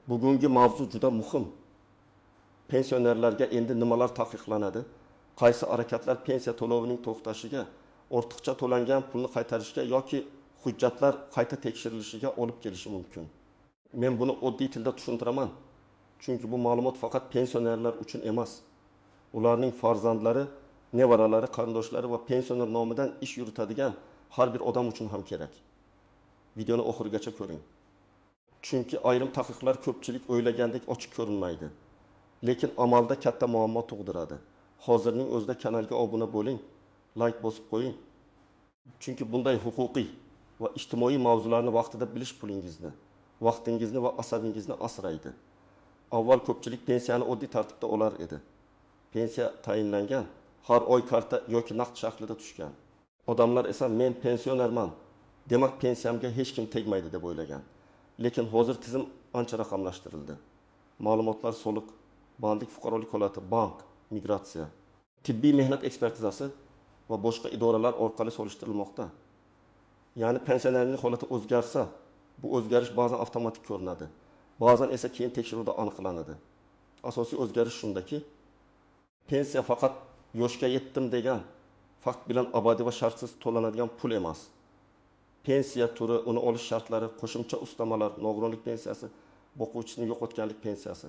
Bugungi mavzu juda muhim. Pensionerlarga endi nimalar taqiqlanadi? Qaysi harakatlar pensiya to'lovining to'xtashiga, ortiqcha to'langan pulni qaytarishga yoki hujjatlar qayta tekshirilishiga olib kelishi mumkin? Men buni oddiy tilda tushuntiraman, chunki bu ma'lumot faqat pensionerlar uchun emas. Ularning farzandlari, nevaralari, qarindoshlari va pensioner nomidan ish yuritadigan har bir odam uchun ham kerak. Videoni oxirigacha ko'ring. Chunki ayrim taqiqlar ko'pchilik o'ylagandek ochiq ko'rinmaydi. Lekin amalda katta muammo tug'diradi. Hozirning o'zida kanalga obuna bo'ling, like bosib qo'ying. Chunki bunday huquqiy va ijtimoiy mavzularni vaqtida bilish pulingizni, vaqtingizni va asabingizni asraydi. Avval ko'pchilik pensiyani oddiy tartibda olar edi. Pensiya tayinlangan, har oy karta yoki naqd shaklida tushgan. Odamlar esa men pensionerman, demak pensiyamga hech kim tegmaydi deb o'ylagan. Lekin hozir tizim ancha raqamlashtirildi. Ma'lumotlar soliq, bandlik fuqarolik holati, bank, migratsiya, tibbiy mehnat ekspertizasi va boshqa idoralar orqali solishtirilmoqda. Ya'ni pensionerning holati o'zgarsa, bu o'zgarish ba'zan avtomatik ko'rinadi, ba'zan esa keyin tekshiruvda aniqlanadi. Asosiy o'zgarish shundaki, pensiya faqat yoshga yetdim degan fakt bilan abadiy va shartsiz to'lanadigan pul emas. Pensiya turi, uni olish shartlari, qo'shimcha ustamalar, nogironlik pensiyasi, boquvchisini yo'qotganlik pensiyasi,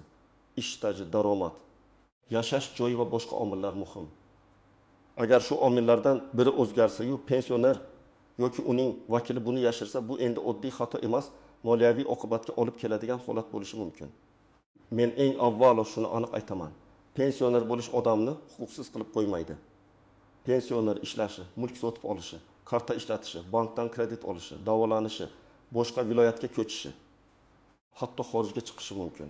ish staji, daromad, yashash joyi va boshqa omillar muhim. Agar shu omillardan biri o'zgarsa-yu, pensioner yoki uning vakili buni yashirsa, bu endi oddiy xato emas, moliyaviy oqibatga olib keladigan holat bo'lishi mumkin. Men eng avvalo shuni aniq aytaman. Pensioner bo'lish odamni huquqsiz qilib qo'ymaydi. Pensioner ishlashi, mulk sotib olishi, karta ishlatishi, bankdan kredit olishi, davolanishi, boshqa viloyatga ko'chishi, hatto xorijga chiqishi mumkin.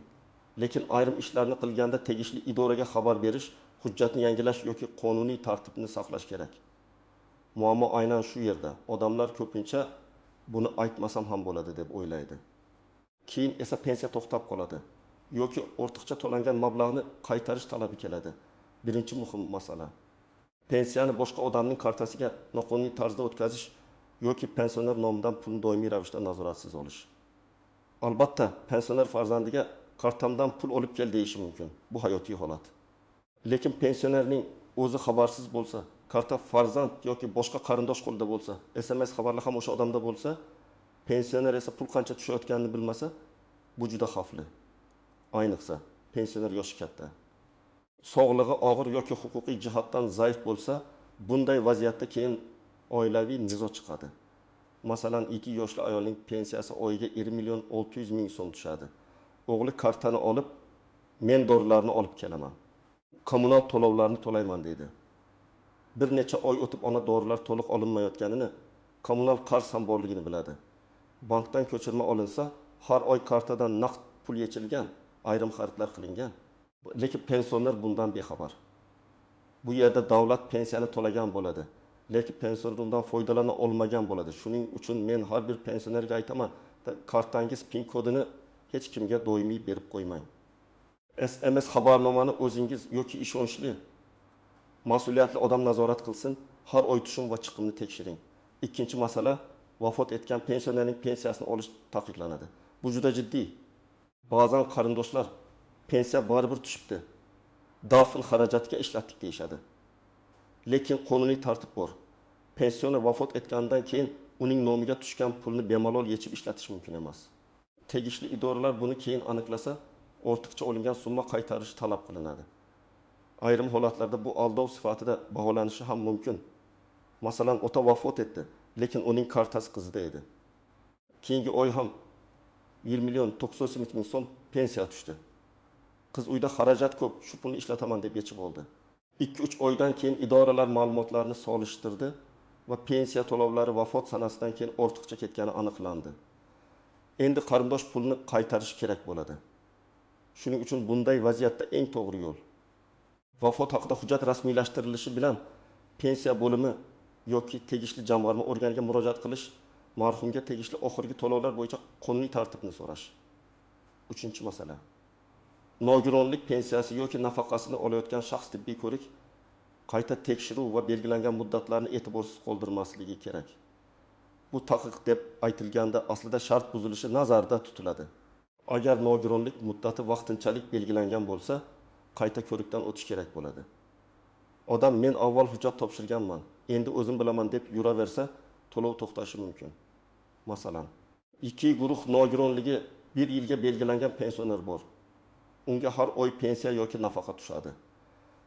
Lekin ayrim ishlarni qilganda tegishli idoraga xabar berish, hujjatni yangilash yoki qonuniy tartibni saqlash kerak. Muammo aynan shu yerda. Odamlar ko'pincha buni aytmasam ham bo'ladi deb o'ylaydi. Keyin esa pensiya to'xtab qoladi yoki ortiqcha to'langan mablag'ni qaytarish talabi keladi. Birinchi muhim masala. Pensiyani boshqa odamning kartasiga noqonuniy tarzda o'tkazish yoki pensioner nomidan pulni doimiy ravishda nazoratsiz olish. Albatta, pensioner farzandiga kartamdan pul olib kel deyishi mumkin. Bu hayotiy holat. Lekin pensionerning o'zi xabarsiz bo'lsa, karta farzand yoki boshqa qarindosh qo'lida bo'lsa, SMS xabarlar ham o'sha odamda bo'lsa, pensioner esa pul qancha tushayotganini bilmasa, bu juda xavfli. Ayniqsa, pensioner yoshi katta. Sog'lig'i og'ir yoki huquqiy jihatdan zaif bo'lsa, bunday vaziyatda keyin oilaviy nizo chiqadi. Masalan, 2 yoshli ayolning pensiyasi oyiga 1 million 600 ming so'm tushadi. O'g'li kartani olib, men dorilarni olib kelaman, kommunal to'lovlarni to'layman deydi. Bir necha oy o'tib ona dorilar to'liq olinmayotganini, kommunal qarz ham borligini biladi. Bankdan ko'chirma olinsa, har oy kartadan naqd pul yechilgan, ayrim xaridlar qilingan. Lekin pensioner bundan bexabar. Bu yerda davlat pensiyani to'lagan bo'ladi, lekin pensioner undan foydalana olmagan bo'ladi. Shuning uchun men har bir pensionerga aytaman, kartangiz PIN kodini hech kimga doimiy berib qo'ymang. SMS xabarnomani o'zingiz yoki ishonchli, mas'uliyatli odam nazorat qilsin, har oy tushum va chiqimni tekshiring. Ikkinchi masala, vafot etgan pensionerning pensiyasini olish taqiqlanadi. Bu juda jiddiy. Ba'zan qarindoshlar pensiya baribir tushibdi, dafn xarajatiga ishlatdik deyishadi. Lekin qonuniy tartib bor. Pensioner vafot etgandan keyin uning nomiga tushgan pulni bemalol yechib ishlatish mumkin emas. Tegishli idoralar buni keyin aniqlasa, ortiqcha olingan summa qaytarish talab qilinadi. Ayrim holatlarda bu aldov sifatida baholanishi ham mumkin. Masalan, ota vafot etdi, lekin uning kartasi qizida edi. Keyingi oy ham 1 million 98 ming so'm pensiya tushdi. Qiz uyda xarajat ko'p, shu pulni ishlataman deb yechib oldi. 2-3 oydan keyin idoralar ma'lumotlarni solishtirdi va pensiya to'lovlari vafot sanasidan keyin ortiqcha ketgani aniqlandi. Endi qarindosh pulni qaytarish kerak bo'ladi. Shuning uchun bunday vaziyatda eng to'g'ri yo'l vafot haqida hujjat rasmiylashtirilishi bilan pensiya bo'limi yoki tegishli jamg'arma organiga murojaat qilish, marhumga tegishli oxirgi to'lovlar bo'yicha qonuniy tartibni so'rash. Uchinchi masala. Nogironlik pensiyasi yoki nafaqasini olayotgan shaxs tibbiy ko'rik, qayta tekshiruv va belgilangan muddatlarni e'tiborsiz qoldirmasligi kerak. Bu taqiq deb aytilganda aslida shart buzilishi nazarda tutiladi. Agar nogironlik muddati vaqtinchalik belgilangan bo'lsa, qayta ko'rikdan o'tish kerak bo'ladi. Odam men avval hujjat topshirganman, endi o'zim bilaman deb yuraversa, to'lov to'xtashi mumkin. Masalan, 2 guruh nogironligi bir yilga belgilangan pensioner bor. Unga har oy pensiya yoki nafaqa tushadi.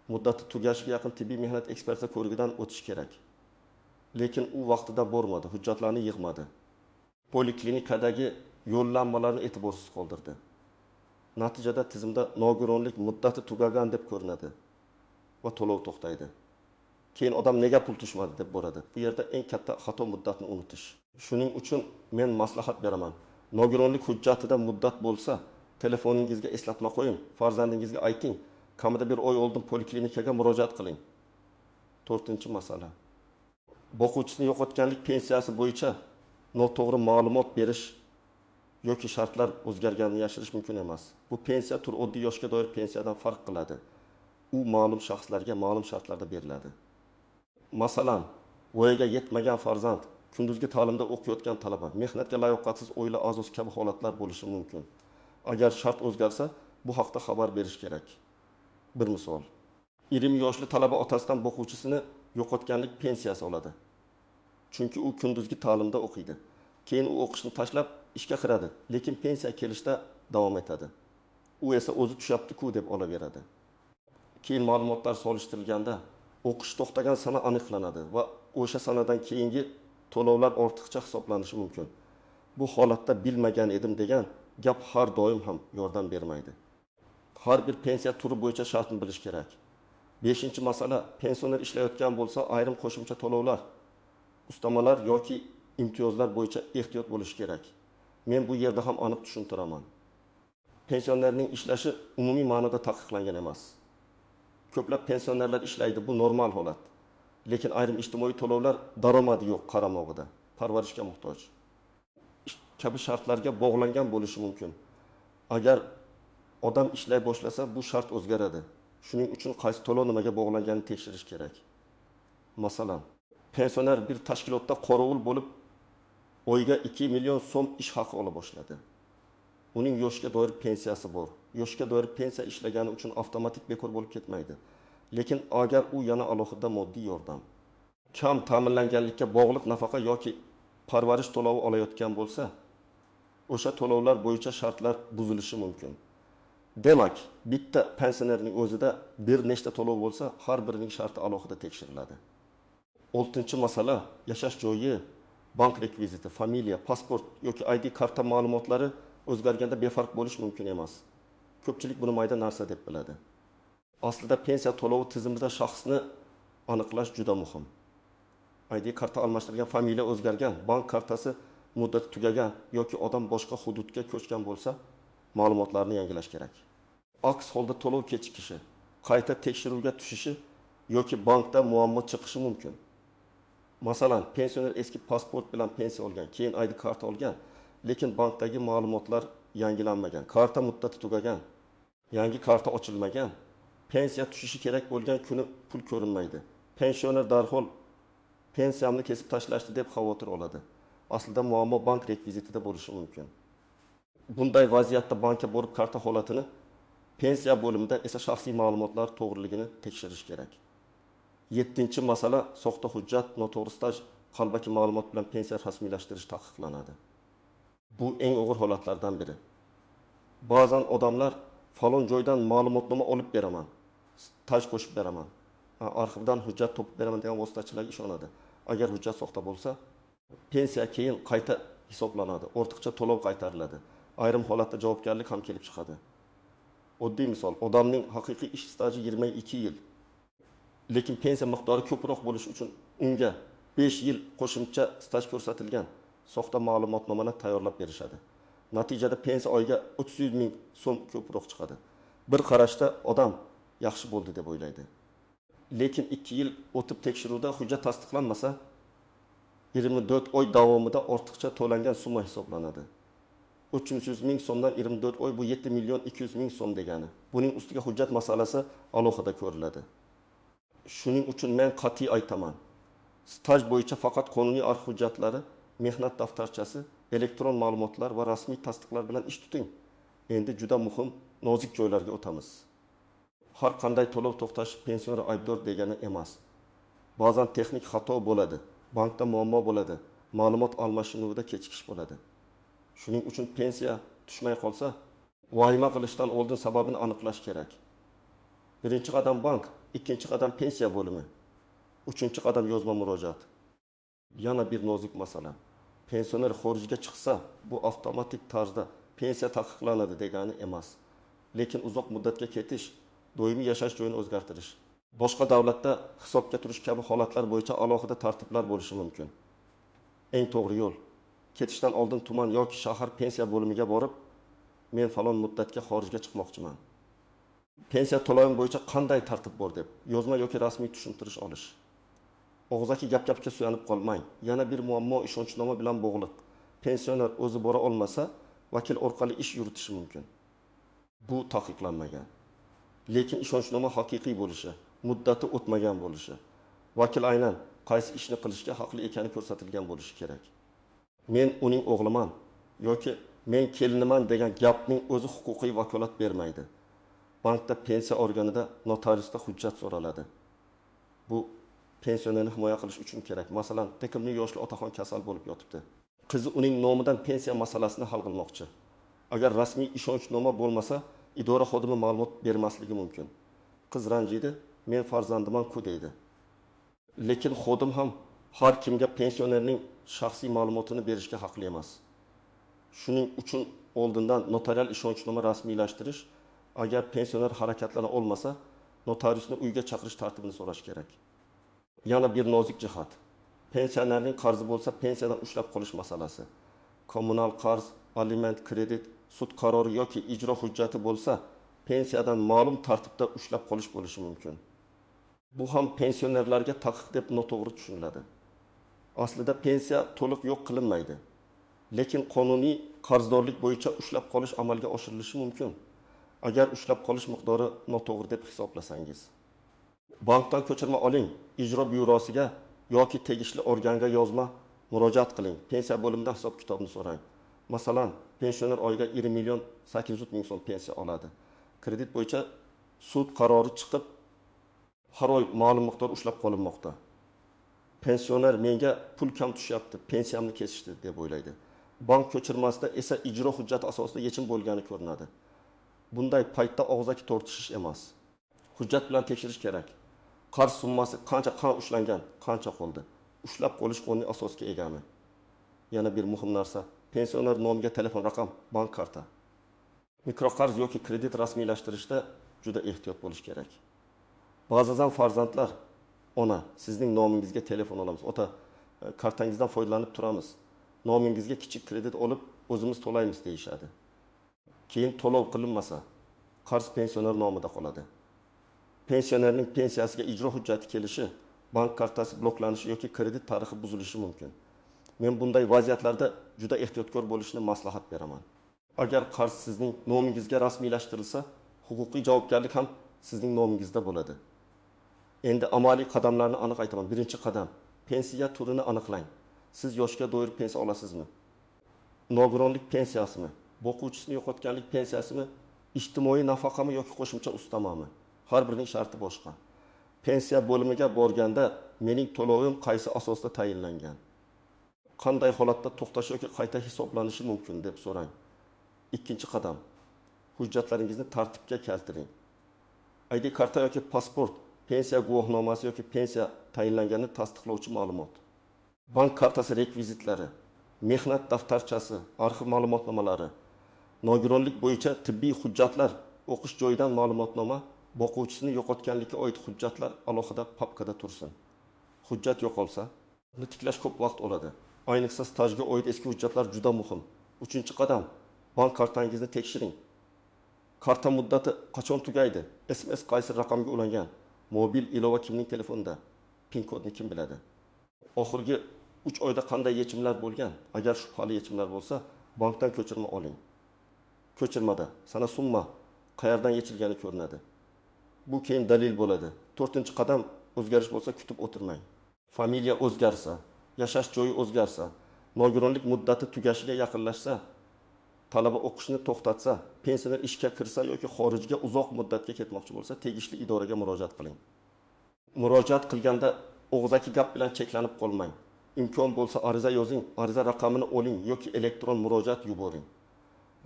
Muddati tugashiga yaqin tibbiy mehnat ekspertiza ko'rigidan o'tish kerak. Lekin u vaqtida bormadi, hujjatlarni yig'madi. Poliklinikadagi yo'llanmalarni e'tiborsiz qoldirdi. Natijada tizimda nogironlik muddati tugagan deb ko'rinadi va to'lov to'xtaydi. Keyin odam nega pul tushmadi deb boradi. Bu yerda eng katta xato muddatni unutish. Shuning uchun men maslahat beraman. Nogironlik hujjatida muddat bo'lsa, telefoningizga eslatma qo'ying, farzandingizga ayting, kamida bir oy oldin poliklinikaga murojaat qiling. To'rtinchi masala. Boquvchisini yo'qotganlik pensiyasi bo'yicha noto'g'ri ma'lumot berish yoki shartlar o'zgarganini yashirish mumkin emas. Bu pensiya turi oddiy yoshga doir pensiyadan farq qiladi. U ma'lum shaxslarga ma'lum shartlarda beriladi. Masalan, voyaga yetmagan farzand, kunduzgi ta'limda o'qiyotgan talaba, mehnatga layoqatsiz oila a'zosi kabi holatlar bo'lishi mumkin. Agar shart o'zgarsa, bu haqda xabar berish kerak. Bir misol. 20 yoshli talaba otasidan boquvchisini yo'qotganlik pensiyasi oladi. Chunki u kunduzgi ta'limda o'qiydi. Keyin u o'qishni tashlab ishga kiradi, lekin pensiya kelishda davom etadi. U esa o'zi tushyapti-ku deb olaveradi. Keyin ma'lumotlar solishtirilganda o'qish to'xtagan sana aniqlanadi va o'sha sanadan keyingi to'lovlar ortiqcha hisoblanishi mumkin. Bu holatda bilmagan edim degan gap har doim ham yordam bermaydi. Har bir pensiya turi bo'yicha shartni bilish kerak. Beshinchi masala, pensioner ishlayotgan bo'lsa, ayrim qo'shimcha to'lovlar, ustamalar yoki imtiyozlar bo'yicha ehtiyot bo'lish kerak. Men bu yerda ham aniq tushuntiraman. Pensionerning ishlashi umumiy ma'noda taqiqlangan emas. Ko'plab pensionerlar ishlaydi, bu normal holat. Lekin ayrim ijtimoiy to'lovlar daromadi yo'q qaramog'ida, parvarishga muhtoj kabi shartlarga bog'langan bo'lishi mumkin. Agar odam ishlay boshlasa, bu shart o'zgaradi. Shuning uchun qaysi to'lov nimaga bog'langanini tekshirish kerak. Masalan, pensioner bir tashkilotda qorovul bo'lib, oyiga 2 million so'm ish haqi ola boshladi. Uning yoshga doir pensiyasi bor. Yoshga doir pensiya ishlagani uchun avtomatik bekor bo'lib ketmaydi. Lekin agar u yana alohida moddiy yordam, kam ta'minlanganlikka bog'liq nafaqa yoki parvarish to'lovi olayotgan bo'lsa, o'sha to'lovlar bo'yicha shartlar buzilishi mumkin. Demak, bitta pensionerning o'zida bir nechta to'lov bo'lsa, har birining sharti alohida tekshiriladi. Oltinchi masala, yashash joyi, bank rekviziti, familiya, pasport yoki ID karta ma'lumotlari o'zgarganda befarq bo'lish mumkin emas. Ko'pchilik buni mayda narsa deb biladi. Aslida pensiya to'lovi tizimida shaxsni aniqlash juda muhim. ID karta almashtirilgan, familiya o'zgargan, bank kartasi muddati tugagan yoki odam boshqa hududga ko'chgan bo'lsa, ma'lumotlarni yangilash kerak. Aks holda to'lov kechikishi, qayta tekshiruvga tushishi yoki bankda muammo chiqishi mumkin. Masalan, pensioner eski pasport bilan pensiya olgan, keyin ID karta olgan, lekin bankdagi ma'lumotlar yangilanmagan, karta muddati tugagan, yangi karta ochilmagan, pensiya tushishi kerak bo'lgan kuni pul ko'rinmaydi. Pensioner darhol pensiyamni kesib tashlashdi deb xavotir oladi. Aslida muammo bank rekvizitida bo'lishi mumkin. Bunday vaziyatda bankka borib karta holatini, pensiya bo'limida esa shaxsiy ma'lumotlar to'g'riligini tekshirish kerak. Yettinchi masala, soxta hujjat, noto'g'ri staj, qalbaki ma'lumot bilan pensiya rasmiylashtirish taqiqlanadi. Bu eng og'ir holatlardan biri. Ba'zan odamlar falon joydan ma'lumotnoma olib beraman, staj qo'shib beraman, arxivdan hujjat topib beraman degan vositachilarga ishonadi. Agar hujjat soxta bo'lsa, pensiya keyin qayta hisoblanadi, ortiqcha to'lov qaytariladi. Ayrim holatda javobgarlik ham kelib chiqadi. Oddiy misol, odamning haqiqiy ish staji 22 yil. Lekin pensiya miqdori ko'proq bo'lishi uchun unga 5 yil qo'shimcha staj ko'rsatilgan soxta ma'lumotnomani tayyorlab berishadi. Natijada pensiya oyiga 300 ming so'm ko'proq chiqadi. Bir qarashda odam yaxshi bo'ldi deb o'ylaydi. Lekin 2 yil o'tib tekshiruvda hujjat tasdiqlanmasa, 24 oy davomida ortiqcha to'langan summa hisoblanadi. 300 ming so'mdan 24 oy bu 7 million 200 ming so'm degani. Buning ustiga hujjat masalasi alohida ko'riladi. Shuning uchun men qat'iy aytaman. Staj bo'yicha faqat qonuniy arxiv hujjatlari, mehnat daftarchasi, elektron ma'lumotlar va rasmiy tasdiqlar bilan ish tuting. Endi juda muhim, nozik joylarga o'tamiz. Har qanday to'lov to'xtashi pensioner aybdor degani emas. Ba'zan texnik xato bo'ladi, bankda muammo bo'ladi, ma'lumot almashinuvida kechikish bo'ladi. Shuning uchun pensiya tushmay qolsa, vahima qilishdan oldin sababini aniqlash kerak. Birinchi qadam bank, ikkinchi qadam pensiya bo'limi, uchinchi qadam yozma murojaat. Yana bir nozik masala. Pensioner xorijga chiqsa, bu avtomatik tarzda pensiya taqiqlanadi degani emas. Lekin uzoq muddatga ketish, doimiy yashash joyini o'zgartirish, boshqa davlatda hisobga turish kabi holatlar bo'yicha alohida tartiblar bo'lishi mumkin. Eng to'g'ri yo'l, ketishdan oldin tuman yoki shahar pensiya bo'limiga borib, men falon muddatga xorijga chiqmoqchiman. Pensiya to'lovim bo'yicha qanday tartib bor deb yozma yoki rasmiy tushuntirish olish. Og'zaki gap-gapga suyanib qolmang. Yana bir muammo ishonchnoma bilan bog'liq. Pensioner o'zi bora olmasa, vakil orqali ish yuritishi mumkin. Bu taqiqlanmagan. Lekin ishonchnoma haqiqiy bo'lishi, muddati o'tmagan bo'lishi, vakil aynan qaysi ishni qilishga haqli ekani ko'rsatilgan bo'lishi kerak. Men uning o'g'liman yoki men keliniman degan gapning o'zi huquqiy vakolat bermaydi. Bankda, pensiya organida, notariusda hujjat so'raladi. Bu pensionerni himoya qilish uchun kerak. Masalan, tekimli yoshli otaxon kasal bo'lib yotibdi. Qizi uning nomidan pensiya masalasini hal qilmoqchi. Agar rasmiy ishonchnoma bo'lmasa, idora xodimi ma'lumot bermasligi mumkin. Qiz ranjiydi, men farzandiman-ku deydi. Lekin xodim ham har kimga pensionerning shaxsiy ma'lumotini berishga haqli emas. Shuning uchun oldindan notarial ishonchnoma rasmiylashtirish, agar pensioner harakatlana olmasa, notariusni uyga chaqirish tartibini so'rash kerak. Yana bir nozik jihat. Pensionerning qarzi bo'lsa, pensiyadan ushlab qolish masalasi. Kommunal qarz, aliment, kredit, sud qarori yoki ijro hujjati bo'lsa, pensiyadan ma'lum tartibda ushlab qolish bo'lishi mumkin. Bu ham pensionerlarga taqiq deb noto'g'ri tushuniladi. Aslida pensiya to'liq yo'q qilinmaydi. Lekin qonuniy qarzdorlik bo'yicha ushlab qolish amalga oshirilishi mumkin. Agar ushlab qolish miqdori noto'g'ri deb hisoblasangiz. Bankdan ko'chirma oling, ijro byurosiga yoki tegishli organga yozma murojaat qiling. Pensiya bo'limidan hisob-kitobni so'rang. Masalan, pensioner oyiga 20 million 800 ming so'm pensiya oladi. Kredit bo'yicha sud qarori chiqib, har oy ma'lum miqdor ushlab qolinmoqda. Pensioner menga pul kam tushyapti, pensiyamni kesishdi deb o'ylaydi. Bank ko'chirmasida esa ijro hujjati asosida yechim bo'lgani ko'rinadi. Bunday paytda og'zaki tortishish emas. Hujjat bilan tekshirish kerak. Qarz summasi qancha, qan ushlangan, qancha qoldi? Ushlab qolish qonuniy asosga egami? Yana bir muhim narsa, pensioner nomiga telefon raqam, bank karta. Mikroqarz yoki kredit rasmiylashtirishda juda ehtiyot bo'lish kerak. Ba'zan farzandlar, ona, sizning nomingizga telefon olamiz, ota, kartangizdan foydalanib turamiz. Nomingizga kichik kredit olib, o'zimiz to'laymiz deyishadi. Keyin to'lov qilinmasa, qarz pensioner nomida qoladi. Pensionerning pensiyasiga ijro hujjati kelishi, bank kartasi bloklanishi yoki kredit tarixi buzilishi mumkin. Men bunday vaziyatlarda juda ehtiyotkor bo'lishni maslahat beraman. Agar qarz sizning nomingizga rasmiylashtirilsa, huquqiy javobgarlik ham sizning nomingizda bo'ladi. Endi amaliy qadamlarni aniq aytaman. Birinchi qadam, pensiya turini aniqlang. Siz yoshga doir pensiya olasizmi? Nogironlik pensiyasimi? Boquvchisini yo'qotganlik pensiyasimi? Ijtimoiy nafaqami yoki qo'shimcha ustamami? Har birining sharti boshqa. Pensiya bo'limiga borganda mening to'lovim qaysi asosda tayinlangan? Qanday holatda to'xtash yoki qayta hisoblanishi mumkin deb so'rang. Ikkinchi qadam, hujjatlaringizni tartibga keltiring. ID karta yoki pasport, pensiya guvohnomasi yoki pensiya tayinlanganini tasdiqlovchi ma'lumot. Bank kartasi rekvizitlari, mehnat daftarchasi, arxiv ma'lumotnomalari, nogironlik bo'yicha tibbiy hujjatlar, o'qish joyidan ma'lumotnoma, boquvchisini yo'qotganlikka oid hujjatlar alohida papkada tursin. Hujjat yo'qolsa, uni tiklash ko'p vaqt oladi. Ayniqsa stajga oid eski hujjatlar juda muhim. Uchinchi qadam, bank kartangizni tekshiring. Karta muddati qachon tugaydi? SMS qaysi raqamga ulangan? Mobil ilova kimning telefonida? PIN kodni kim biladi? Oxirgi 3 oyda qanday yechimlar bo'lgan? Agar shubhali yechimlar bo'lsa, bankdan ko'chirma oling. Ko'chirmada sana summa qayerdan yechilgani ko'rinadi. Bu keyin dalil bo'ladi. To'rtinchi qadam, o'zgarish bo'lsa kutib o'tirmang. Familiya o'zgarsa, yashash joyi o'zgarsa, nogironlik muddati tugashiga yaqinlashsa, Talaba o'qishni to'xtatsa, pensioner ishga kirsa yoki xorijga uzoq muddatga ketmoqchi bo'lsa, tegishli idoraga murojaat qiling. Murojaat qilganda og'zaki gap bilan cheklanib qolmang. Imkon bo'lsa ariza yozing, ariza raqamini oling yoki elektron murojaat yuboring.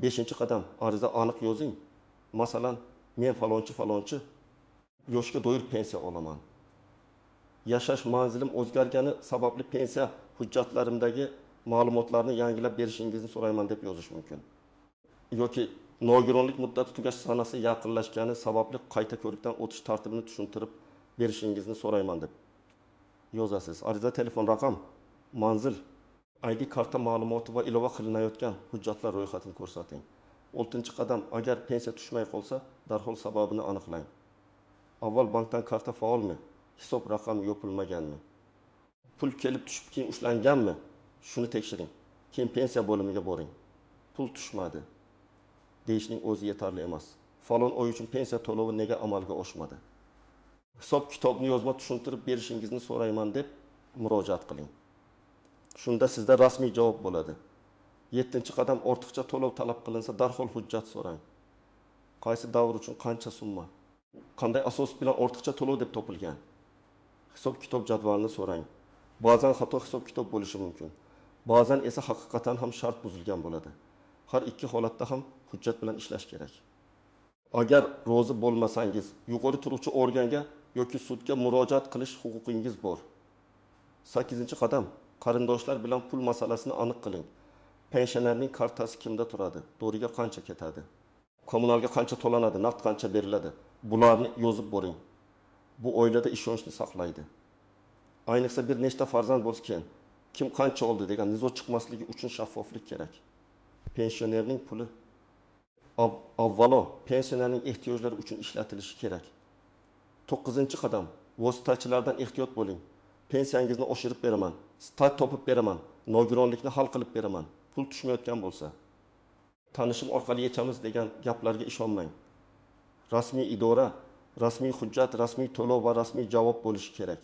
5-qadam, ariza aniq yozing. Masalan, men falonchi falonchi yoshga doir pensiya olaman. Yashash manzilim o'zgargani sababli pensiya hujjatlarimdagi ma'lumotlarni yangilab berishingizni so'rayman deb yozish mumkin. Yoki nogironlik muddati tugash sanasi yaqinlashgani sababli qayta ko'rikdan o'tish tartibini tushuntirib berishingizni so'rayman deb yozasiz. Ariza telefon raqam, manzil, ID karta ma'lumoti va ilova qilinayotgan hujjatlar ro'yxatini ko'rsating. 6-qadam, agar pensiya tushmay qolsa, darhol sababini aniqlang. Avval bankdan karta faolmi? Hisob raqami yopilmaganmi? Pul kelib tushib keyin ushlanganmi? Shuni tekshiring. Keyin pensiya bo'limiga boring. Pul tushmadi deyishning o'zi yetarli emas. Falon oy uchun pensiya to'lovi nega amalga oshmadi? Hisob kitobni yozma tushuntirib berishingizni so'rayman deb murojaat qiling. Shunda sizda rasmiy javob bo'ladi. 7-qadam, ortiqcha to'lov talab qilinsa darhol hujjat so'rang. Qaysi davr uchun qancha summa? Qanday asos bilan ortiqcha to'lov deb topilgan? Hisob kitob jadvalini so'rang. Ba'zan xato hisob kitob bo'lishi mumkin. Ba'zan esa haqiqatan ham shart buzilgan bo'ladi. Har ikki holatda ham hujjat bilan ishlash kerak. Agar rozi bo'lmasangiz, yuqori turuvchi organga yoki sudga murojaat qilish huquqingiz bor. 8-qadam, qarindoshlar bilan pul masalasini aniq qiling. Pensionerning kartasi kimda turadi? Doriga qancha ketadi? Kommunalga qancha to'lanadi? Naqd qancha beriladi? Bularni yozib boring. Bu oilada ishonchni saqlaydi. Ayniqsa bir nechta farzand bo'lsa keyin kim qancha oldi degan nizo chiqmasligi uchun shaffoflik kerak. Pensionerning puli avvalo pensionerning ehtiyojlari uchun ishlatilishi kerak. 9-qadam, vositachilardan ehtiyot bo'ling. Pensiyangizni oshirib beraman, staj topib beraman, nogironlikni hal qilib beraman. Pul tushmayotgan bo'lsa, tanishim orqali yechamiz degan gaplarga ishonmang. Rasmiy idora, rasmiy hujjat, rasmiy to'lov va rasmiy javob bo'lishi kerak.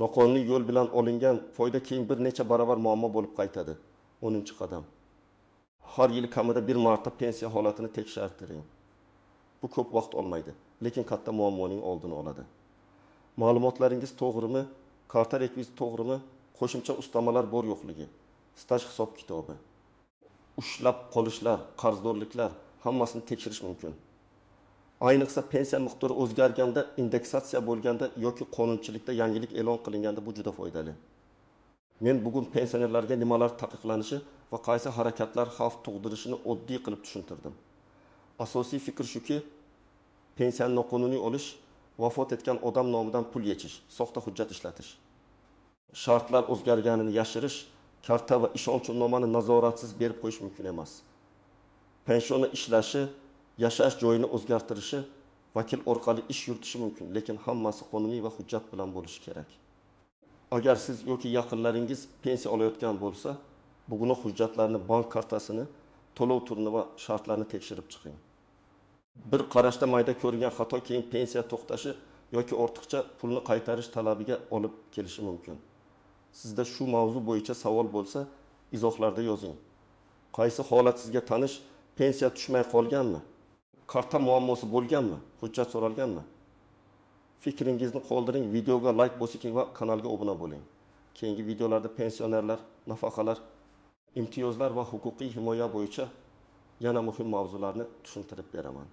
Noqonuniy yo'l bilan olingan foyda keyin bir necha baravar muammo bo'lib qaytadi. 10-qadam. Har yili kamida bir marta pensiya holatini tekshirtiring. Bu ko'p vaqt olmaydi, lekin katta muammoning oldini oladi. Ma'lumotlaringiz to'g'rimi, karta rekviziti to'g'rimi, qo'shimcha ustamalar bor yo'qligi, staj hisob kitobi, ushlab qolishlar, qarzdorliklar hammasini tekshirish mumkin. Ayniqsa pensiya miqdori o'zgarganda, indeksatsiya bo'lganda yoki qonunchilikda yangilik e'lon qilinganda bu juda foydali. Men bugun pensionerlarga nimalar taqiqlanishi va qaysi harakatlar xavf tug'dirishini oddiy qilib tushuntirdim. Asosiy fikr shuki, pensiyani noqonuniy olish, vafot etgan odam nomidan pul yechish, soxta hujjat ishlatish, shartlar o'zgarganini yashirish, karta va ishonchnomani nazoratsiz berib qo'yish mumkin emas. Pensionni ishlashi, yashash joyini o'zgartirishi, vakil orqali ish yuritishi mumkin, lekin hammasi qonuniy va hujjat bilan bo'lishi kerak. Agar siz yoki yaqinlaringiz pensiya olayotgan bo'lsa, bugunoq hujjatlarni, bank kartasini, to'lov turini va shartlarni tekshirib chiqing. Bir qarashda mayda ko'ringan xato keyin pensiya to'xtashi yoki ortiqcha pulni qaytarish talabiga olib kelishi mumkin. Sizda shu mavzu bo'yicha savol bo'lsa, izohlarda yozing. Qaysi holat sizga tanish? Pensiya tushmay qolganmi? Karta muammosi bo'lganmi? Hujjat so'ralganmi? Fikringizni qoldiring, videoga like bosing va kanalga obuna bo'ling. Keyingi videolarda pensionerlar, nafaqalar, imtiyozlar va huquqiy himoya bo'yicha yana muhim mavzularni tushuntirib beraman.